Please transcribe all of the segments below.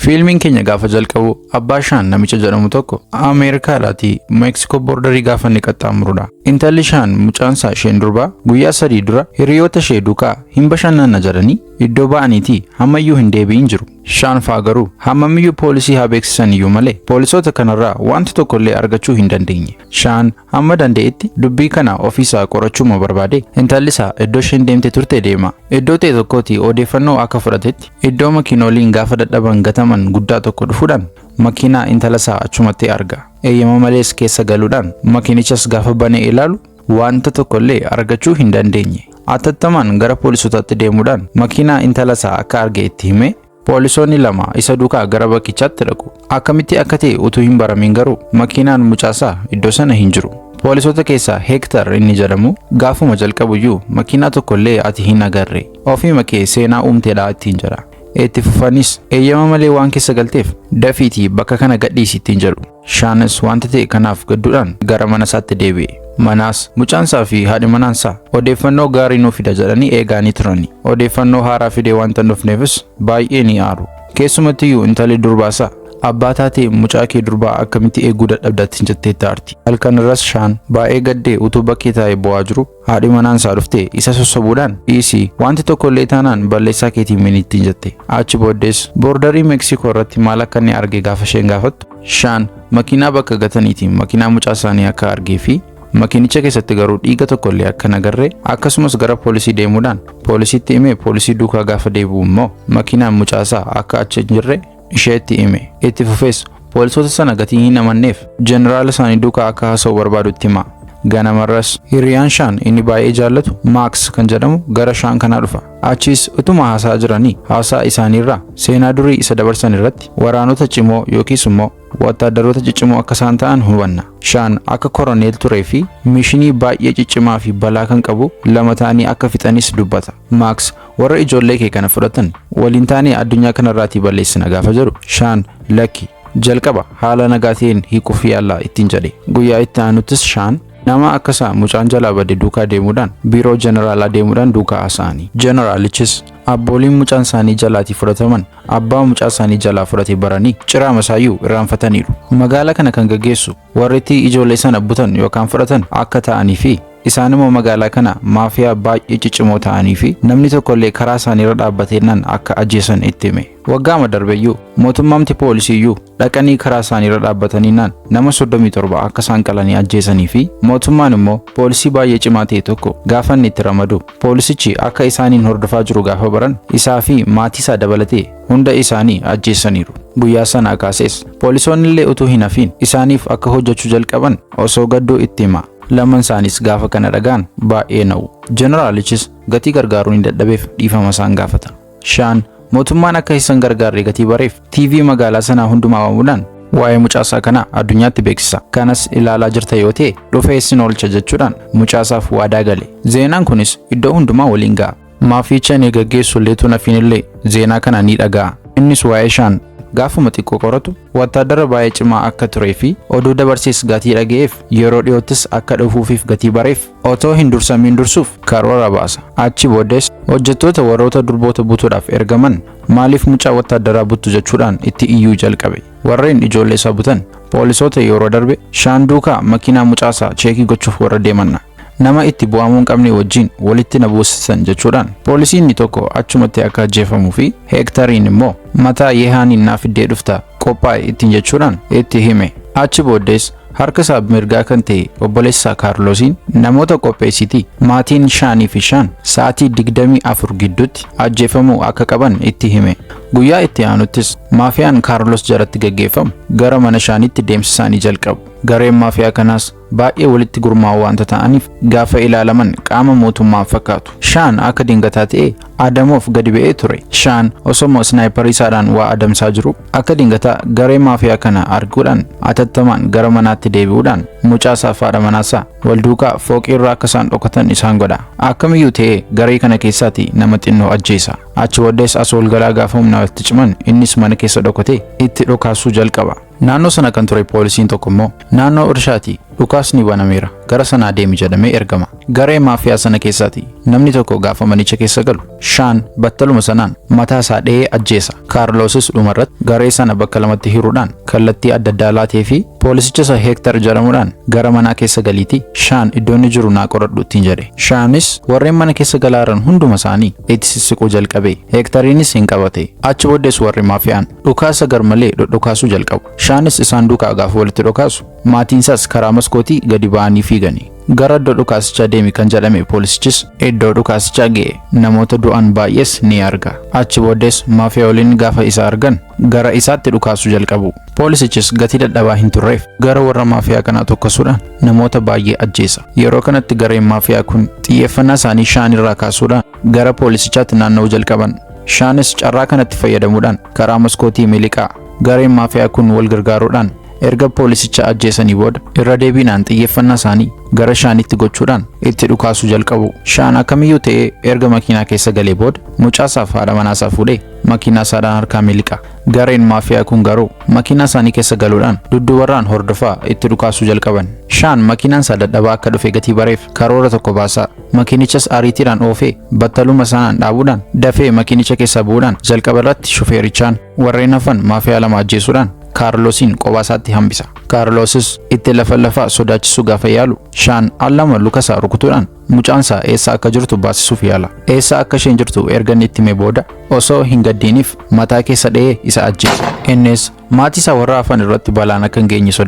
Fiilmiin keenya gaafa jalqabu abbaa Shaan namicha jedhamu tokko Ameerikaadhaatii Meeksikoo borderii gaafa inni qaxxaamurudha. Intalli Shaan mucaansaa isheen durbaa guyyaa 3 dura hiriyoota ishee duukaa hin bashannanna jedhanii iddoo ba'aniitii hammayyuu hin deebi'in jiru. Shaan faa garuu hammamiyyuu poolisii haa beeksisan iyyuu malee poolisoota kanarraa wanta tokkollee argachuu hin dandeenye. Shaan hamma danda'etti dubbii kana ofiisaa qorachuuma barbaade intalli isaa iddoo isheen deemte turte deema. Iddoo ta'e tokkooti odeeffannoo akka fudhatetti iddoo makiinooliin gaafa dadhaban gataman guddaa tokko dhufuudhaan makiinaa intala isaa achumatti arga. Eeyyama malees keessa galuudhaan makiinichas gaafa banee ilaalu wanta tokkollee argachuu hin dandeenye. Atattamaan gara poolisootaatti deemuudhaan makiinaa intala isaa akka arge itti hime. Poolisoonni 2 isa duukaa gara bakkichaatti dhaqu. Akkamitti akka ta'e utuu hin baramin garuu makiinaan mucaasaa iddoo sana hin jiru. Poolisoota keessaa Heektar inni jedhamu gaafuma jalqabuyyuu makiinaa tokkollee ati hin agarre. Ofiima kee seenaa uumteedha ittiin jedha. Itti fufanis eeyyama malee waan keessa galteef dafiitii bakka kana gadhiisi ittiin jedhu. Shaanis wanta ta'e kanaaf gadduudhaan gara mana isaatti deebi'e. Manaas mucaansaa fi haadhi manaansaa odeeffannoo gaarii nuu fida jedhanii eegaanii turani. Odeeffannoo haaraa fidee wanta hin dhufneefis baay'ee ni aaru. Keessumattiyyuu intalli durbaasaa abbaa taatee mucaa kee durbaa akkamitti eeguu dadhabdaatti jetteetti aarti. Halkan irras Shaan baay'ee gaddee utuu bakkee taa'ee bo'aa jiru haadhi manaansaa dhuftee isa sossobuudhaan dhiisii wanti tokkollee taanaan balleessaa keetiin mini ittiin jette. Achi booddees borderii Meeksikoo irratti maal akka inni arge gaafa isheen gaafattu Shaan makiinaa bakka gataniitiin makiinaa mucaa isaanii akka argee fi makiinicha keessatti garuu dhiiga tokkollee akka hin agarre akkasumas gara poolisii deemuudhaan poolisiitti himee poolisii duukaa gaafa deebi'u immoo makiinaan mucaasaa akka achi hin jirre isheetti hime. Itti fufees poolisoota sana gatii hin amanneef jeneraala isaanii duukaa akka haasa'u barbaadutti hima. Ganamarras hiriyaan Shaan inni baay'ee jaallatu Maaks kan jedhamu gara Shaan kanaa dhufa. Achiis utuma haasaa jiranii haasaa isaaniirraa seenaa durii isa dabarsan irratti waraanota cimoo yookiis immoo wattaadaroota ciccimoo akka isaan ta'an hubanna. Shaan akka koroneel turee fi mishinii baay'ee ciccimaa fi balaa kan qabu 2 ta'anii akka fixanis dubbata. Maaks warra ijoollee kee kana fudhatan waliin taanee addunyaa kanarraatii balleessina gaafa jedhu Shaan lakki jalqaba haala nagaa ta'een hiikuuf yaallaa ittiin jedhe. Guyyaa itti aanuttis Shaan nama akkasaa mucaan jalaa bade duukaa deemuudhaan biiroo jeneraalaa deemuudhaan duukaa haasa'ani. Jeneraalichis abbooliin mucaan isaanii jalaatii fudhataman abbaa mucaa isaanii jalaa fudhate baranii ciraa isaayyuu irraanfataniiru. Magaalaa kana kan gaggeessu warri ijoollee sana butan yookaan fudhatan akka ta'anii fi isaan immoo magaalaa kana maafiyaa baay'ee ciccimoo ta'anii fi namni tokkollee karaa isaaniirra dhaabbateennan akka ajjeesan itti hime. Waggaama darbeyyuu mootummaamti poolisiiyyuu dhaqanii karaa isaaniirra dhaabbataniinaan nama 37 akka isaan qalanii ajjeesanii fi mootummaan immoo poolisii baay'ee cimaa ta'e tokko gaafa inni itti ramadu poolisichi akka isaaniin hordofaa jiru gaafa baran isaa fi maatii isaa dabalatee hunda isaanii ajjeesaniiru. Guyyaa sanaa kaasees poolisoonni illee utuu hin hafiin isaaniif akka hojjechuu jalqaban osoo gadduu itti hima. Lamaan isaanis gaafa kana dhagaan baay'ee na'u. Jeneraalichis gatii gargaaruun hin dadhabeef dhiifama isaan gaafata. Shaan mootummaan akka isaan gargaarre gatii bareef TV magaalaa sanaa hundumaa waamuudhaan waa'ee mucaasaa kana addunyaatti beeksisa. Kanas ilaalaa jirta yoo ta'e dhufee isin oolcha jechuudhaan mucaasaaf waadaa gale. Zeenaan kunis iddoo hundumaa waliin ga'a. Maafiicha inni gaggeessu illee tun illee zeenaa kana ni dhaga'a. Innis waa'ee Shaan gaafuma xiqqoo qoratu wattaadara baay'ee cimaa akka turee fi oduu dabarsees gatii dhaga'eef yeroo dhiyoottis akka dhufuufiif gatii bareef otoo hin dursamiin dursuuf karoora baasa. Achi booddees hojjettoota warroota durboota butuudhaaf ergaman maaliif mucaa wattaadaraa buttu jechuudhaan itti iyyuu jalqabe. Warreen ijoollee isaa butan poolisoota yeroo darbe Shaan duukaa makiinaa mucaasaa cheekii gochuuf warra deemanna. Nama itti bu'amuu hin qabne wajjin walitti na buusisan jechuudhaan poolisiin tokko achumatti akka ajjeefamuu fi Heektariin immoo mataa Yehaaniin naa fiddee dhufta qophaa'e ittiin jechuudhaan itti hime. Achi booddees harka isaa mirgaa kan ta'e obboleessa Kaarloosiin namoota qopheessitii maatiin Shaanii fi Shaan sa'aatii 24 gidduutti ajjeefamuu akka qaban itti hime. Guyyaa itti aanuttis maafiyaan Kaarlos jalatti gaggeeffamu gara mana Shaaniitti deemsa isaanii jalqabu. Gareen maafiyaa kanaas baay'ee walitti gurmaa'u waanta ta'aniif gaafa ilaalaman qaama mootummaa fakkaatu. Shaan akka dingataa ta'e adamoof gadi ba'ee ture. Shaan osoma snaayiparii isaadhaan waa adamsaa jiru akka dingataa garee maafiyaa kana arguudhaan atattamaan gara manaatti deebi'uudhaan mucaasaa fi haadha manaasaa wal duukaa fooqii irraa akka isaan dhokatan isaan godha. Akkamiyyuu ta'ee garee kana keessaati nama xinnoo ajjeesa. Achi booddees as ol galaa gaafa humna walitti ciman innis mana keessa dhokatee itti dhokaasuu jalqaba. Naannoo sana kan ture poolisiin tokko immoo naannoo irshaati Dhukaasni banameera, gara sanaa deemi jedhamee ergama. Garee maafiyaa sana keessaati namni tokko gaafa manicha keessa galu, Shaan battaluma sanaan mataa isaa dha'ee ajjeesa. Kaarloosis dhumarratti garee sana bakka lamatti hiruudhaan kallattii adda addaa laatee fi poolisicha isa Heektar jedhamuudhaan, "Gara manaa keessa galiitii Shaan iddoo inni jiru naa qoradhu," ittiin jedhe. Shaanis warreen mana keessa galaaran hunduma isaanii itti sissiquu jalqabe. Heektariinis hin qabate. Achi booddees warri maafiyaan dhukaasa garmalee dhodhokaasuu jalqabu. Shaanis isaan duukaa gaafa walitti dhokaasu, maatiinsaas karaa maskootii gadi ba'anii fiigani. Gara iddoo dhukaasichaa deemi kan jedhame poolisichis iddoo dhukaasichaa ga'e, namoota du'an baay'ees ni arga. Achi booddees maafiyaoliin gaafa isa argan gara isaatti dhukaasuu jalqabu. Poolisichis gatii dadhabaa hin turreef gara warra maafiyaa kanaa tokkosuudhaan namoota baay'ee ajjeesa. Yeroo kanatti gareen maafiyaa kun xiyyeeffannaa isaanii Shaan irraa kaasuudhaan gara poolisichaatti naanna'uu jalqaban. Shaanis carraa kanatti fayyadamuudhaan karaa maskootii miliqaa. Gareen maafiyaa kun wal gargaaruudhaan erga poolisicha ajjeesanii booda, irra deebiinaan xiyyeeffannaa isaanii gara Shaanitti gochuudhaan itti dhukaasuu jalqabu. Shaan akkamiyyuu ta'ee erga makiinaa keessa galee booda, mucaasaaf haadha manaasaa fuudhee makiinaa isaadhaan harkaa miliqa. Gareen maafiyaa kun garuu makiinaa isaanii keessa galuudhaan dudduubarraan hordofaa itti dhukaasuu jalqaban. Shaan makiinaan isaa dadhabaa akka dhufe gatii bareef karoora tokko baasaa. Makiinichas ariitiidhaan oofee battaluma sanaan dhaabuudhaan, dafee makiinicha keessaa bu'uudhaan, jalqaba irratti shufeerichaan warreen hafan maafiyaa lama ajjeesuudhaan Kaarlosiin kophaa isaatti hambisa. Kaarlosis itti lafa lafaa sodaachisuu gaafa yaalu, Shaan al lama luka isaa rukutuudhaan mucaan isaa eessa akka jirtu baasisuuf yaala. Eessa akka isheen jirtu erga inni itti himee booda, osoo hin gaddiiniif mataa keessa dha'ee isa ajjeesa. Innis maatii isaa warra hafan irra balaan akka hin geenyeef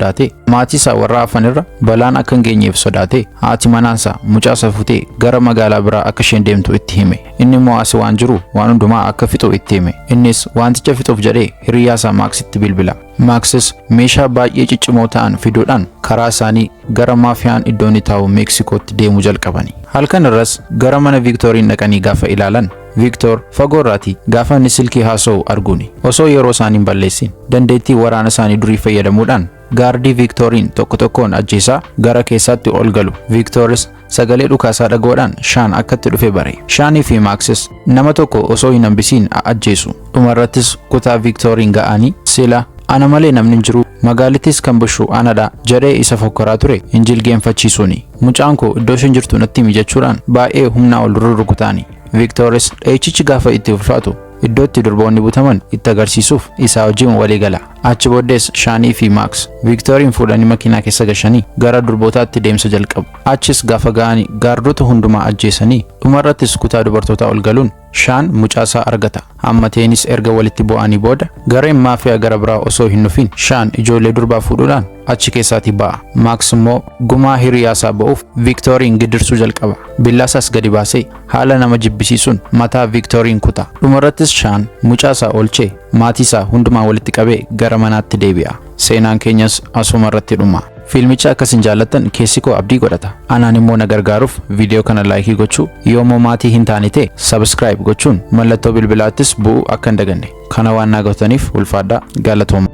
sodaate, haati manaansaa mucaa isaa futee gara magaalaa biraa akka isheen deemtu itti hime. Inni immoo asi waan jiru waan hundumaa akka fixu itti hime. Innis wanticha fixuuf jedhee hiriyaa isaa Maaksitti bilbila. Maaksis meeshaa baay'ee ciccimoo ta'an fiduudhaan karaa isaanii gara maafiyaan iddoo inni taa'u Meeksikootti deemuu jalqabani. Halkan irras gara mana Viiktooriin dhaqanii gaafa ilaalan, Viiktoor fagoo irraatii gaafa inni silkii haasa'u arguuni. Osoo yeroo isaanii hin balleessin, dandeettii waraana isaanii durii fayyadamuudhaan gaardii Viiktooriin tokko tokkoon ajjeesaa gara keessaatti ol galu. Viiktooris sagalee dhukaasaa dhaga'uudhaan Shaan akkatti dhufe bare. Shaanii fi Maaksis nama tokko osoo hin hambisiin ajjeesu. Dhumarrattis kutaa Viiktooriin ga'anii, "Sila ana malee namni hin jiru, magaalittis kan bushu anadha," jedhee isa fokkoraa ture hin jilgeenfachiisuuni. "Mucaan koo iddoo isheen jirtu natti himi," jechuudhaan baay'ee humnaa ol rurrukutaani. Viiktooris dha'ichichi gaafa itti ulfaatu, iddoo itti durboonni butaman itti agarsiisuuf isaa wajjin walii gala. Achi booddees Shaanii fi Maaks Viiktooriin fuudhanii makiinaa keessa gashanii gara durbootaatti deemsa jalqabu. Achis gaafa ga'anii gaardota hundumaa ajjeesanii, dhumarrattis kutaa dubartootaa ol galuun Shaan mucaasaa argata. Hammateenis erga walitti bu'anii booda, gareen maafiyaa gara biraa osoo hin dhufin Shaan ijoollee durbaa fuudhuudhaan achi keessaatii ba'a. Maaks immoo gumaa hiriyaasaa ba'uuf Viiktooriin gidirsuu jalqaba. Billaasaas gadi baasee haala nama jibbisiisuun mataa Viiktooriin kuta. Dhumarrattis Shaan mucaasaa oolchee maatii isaa hundumaa walitti qabee gara manaatti deebi'a. Seenaan keenyas asuma irratti dhuma. Fiilmicha akkasin jaallattan keessi koo abdii godhata. Anaan immoo na gargaaruuf viidiyoo kana like gochuu, yoommoo maatii hin taane ta'e subscribe gochuun mallattoo bilbilaattis bu'uu akka hin daganne. Kana waan naa gootaniif ulfaadhaa, galatooma.